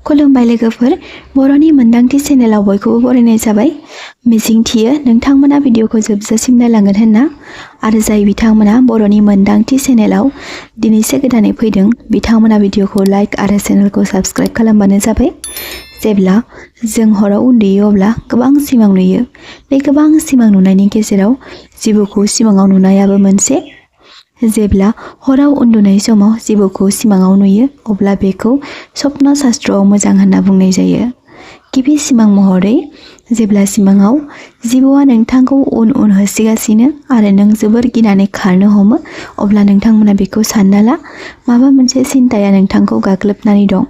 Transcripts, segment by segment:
खुलुमबाय लोगोफोर, बर'नि मोनदांथि चेनेलाव बयखौबो बरायनाय जाबाय। मिजिंथियो नोंथांमोना भिडिअखौ जोबजासिम नायलांगोन होनना आरो जाय बिथांमोना बर'नि मोनदांथि चेनेलाव दिनैसो गोदानै फैदों बिथांमोना भिडिअखौ लाइक आरो चेनेलखौ साबस्क्राइब खालामबानो जाबाय। जेब्ला जों हराव उन्दुयो अब्ला गोबां सिमां नुयो। बे गोबां सिमां नुनायनि गेजेराव जिबौखौ सिमाङाव नुनायाबो मोनसे। जेब्ला हराव उन्दुनाय समाव जिबौखौ सिमाङाव नुयो अब्ला बेखौ स्वप्न शास्त्रआव मोजां होनना बुंनाय जायो। गिबि सिमां महरै जेब्ला सिमाङाव जिबौआ नोंथांखौ उन उन होसोगासिनो आरो नों जोबोर गिनानै खारनो हमो अब्ला नोंथांमोना बेखौ सानना ला माबा मोनसे सिन्ताया नोंथांखौ गाग्लोबनानै दं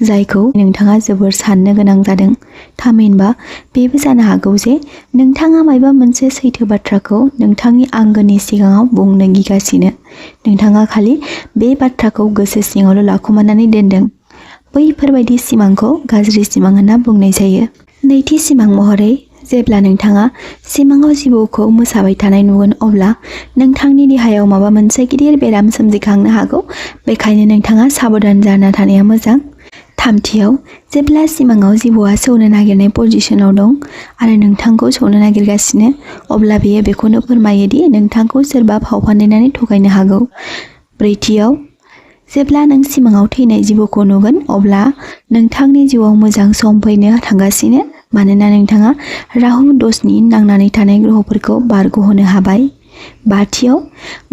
जायखौ नोंथाङा जोबोर साननो गोनां जादों। थामहिनबा बेबो जानो हागौ जे नोंथाङा माबा मोनसे सैथो बाथ्राखौ नोंथांनि आंगोनि सिगाङाव बुंनो गिगासिनो। नोंथाङा खालि बे बाथ्राखौ गोसो सिङावल' लाखुमानानै दोनदों। बैफोरबायदि सिमांखौ गाज्रि सिमां होनना बुंनाय जायो। नैथि सिमां महरै जेब्ला नोंथाङा सिमाङाव जिबौखौ मोसाबाय थानाय नुगोन अब्ला नोंथांनि देहायाव माबा मोनसे गिदिर बेराम सोमजिखांनो हागौ, बेखायनो नोंथाङा साबधान जाना थानाया मोजां। थामथियाव जेब्ला सिमाङाव जिबौआ सौनो नागिरनाय पजिशनाव दं आरो नोंथांखौ सौनो नागिरगासिनो अब्ला बेयो बेखौनो फोरमायो दि नोंथांखौ सोरबा फाव फान्दायनानै थगायनो हागौ। ब्रैथियाव जेब्ला नों सिमाङाव थैनाय जिबौखौ नुगोन अब्ला नोंथांनि जिउआव मोजां सम फैनो थांगासिनो मानोना नोंथाङा राहु दशनि नांनानै थानाय ग्रहफोरखौ बारग'होनो हाबाय। बाथियाव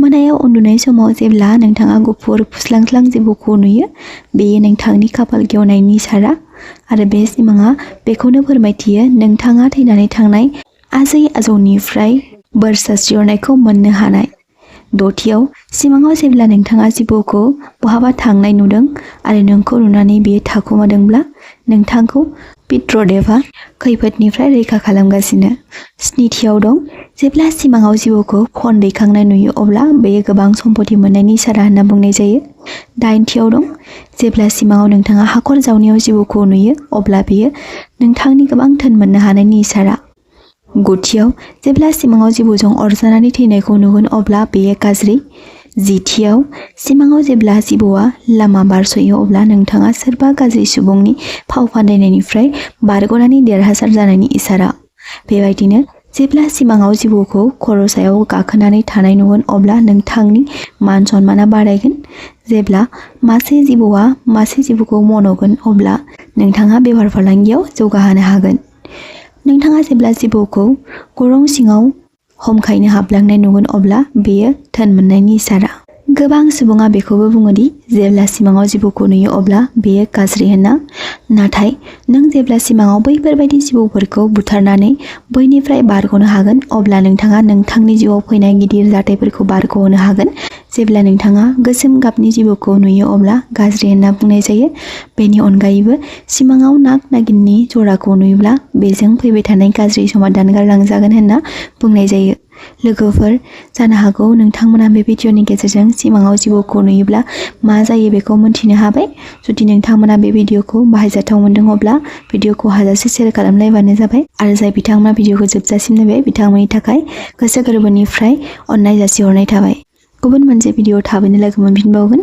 मोनायाव उन्दुनाय समाव जेब्ला नोंथाङा गुफुर फुस्लांस्लां जिबौखौ नुयो बेयो नोंथांनि खाफाल गेवनायनि इसारा आरो बे सिमाङा बेखौनो फोरमायथियो नोंथाङा थैनानै थांनाय आजै आजौनिफ्राय बोर सारस्रिहरनायखौ मोननो हानाय। दथियाव सिमाङाव जेब्ला नोंथाङा जिबौखौ बहाबा थांनाय नुदों आरो नोंखौ नुनानै बेयो थाखुमादोंब्ला नोंथांखौ पितृदेवआ खैफोदनिफ्राय रैखा खालामगासिनो। स्निथियाव दं जेब्ला सिमाङाव जिबौखौ फन दैखांनाय नुयो अब्ला बेयो गोबां सम्पति मोननायनि इसारा होनना बुंनाय जायो। दाइनथियाव दं जेब्ला सिमाङाव नोंथाङा हाखर जावनायाव जिबौखौ नुयो अब्ला बेयो नोंथांनि गोबां धोन मोननो हानायनि इसारा। गुथियाव जेब्ला सिमाङाव जिबौजों अरजानानै थैनायखौ नुगोन अब्ला बेयो गाज्रि। जिथियाव सिमाङाव जेब्ला जिबौआ लामा बारस'यो अब्ला नोंथाङा सोरबा गाज्रि सुबुंनि फाव फान्दायनायनिफ्राय बारग'नानै देरहासार जानायनि इसारा। बेबायदिनो जेब्ला सिमाङाव जिबौखौ खर' सायाव गाखोनानै थानाय नुगोन अब्ला नोंथांनि मान सन्माना बारायगोन। जेब्ला मासे जिबौआ मासे जिबौखौ मन'गोन अब्ला नोंथाङा बेफार फालांगियाव जौगाहोनो हागोन। नोंथाङा जेब्ला जिबौखौ गरं सिङाव हमखायनो हाबलांनाय नुगोन अब्ला बेयो धोन मोननायनि इसारा। गोबां सुबुङा बेखौबो बुङोदि जेब्ला सिमाङाव जिबौखौ नुयो अब्ला बेयो गाज्रि होनना। नाथाय नों जेब्ला सिमाङाव बैफोरबायदि जिबौफोरखौ बुथारनानै बैनिफ्राय बारग'नो हागोन अब्ला नोंथाङा नोंथांनि जिउआव फैनाय गिदिर जाथायफोरखौ बारग'होनो हागोन। जेब्ला नोंथाङा गोसोम गाबनि जिबौखौ नुयो अब्ला गाज्रि होनना बुंनाय जायो। बेनि अनगायैबो सिमाङाव नाग नागिननि जराखौ नुयोब्ला बेजों फैबाय थानाय गाज्रि समा दानगारलांजागोन होनना बुंनाय जायो। लोगोफोर, जानो हागौ नोंथांमोना बे भिडिअनि गेजेरजों सिमाङाव जिबौखौ नुयोब्ला मा जायो बेखौ मोनथिनो हाबाय। जुदि नोंथांमोना बे भिडिअखौ बाहायजाथाव मोनदों अब्ला भिडिअखौ हाजासे शेयार खालामलायबानो जाबाय आरो जाय बिथांमोना भिडिअखौ जोबजासिम नायबाय बिथांमोननि थाखाय गोसो गोरबोनिफ्राय अननाय जासिहरनाय थाबाय। गुबुन मोनसे भिडिअ थाबैनो लोगो मोनफिनबावगोन।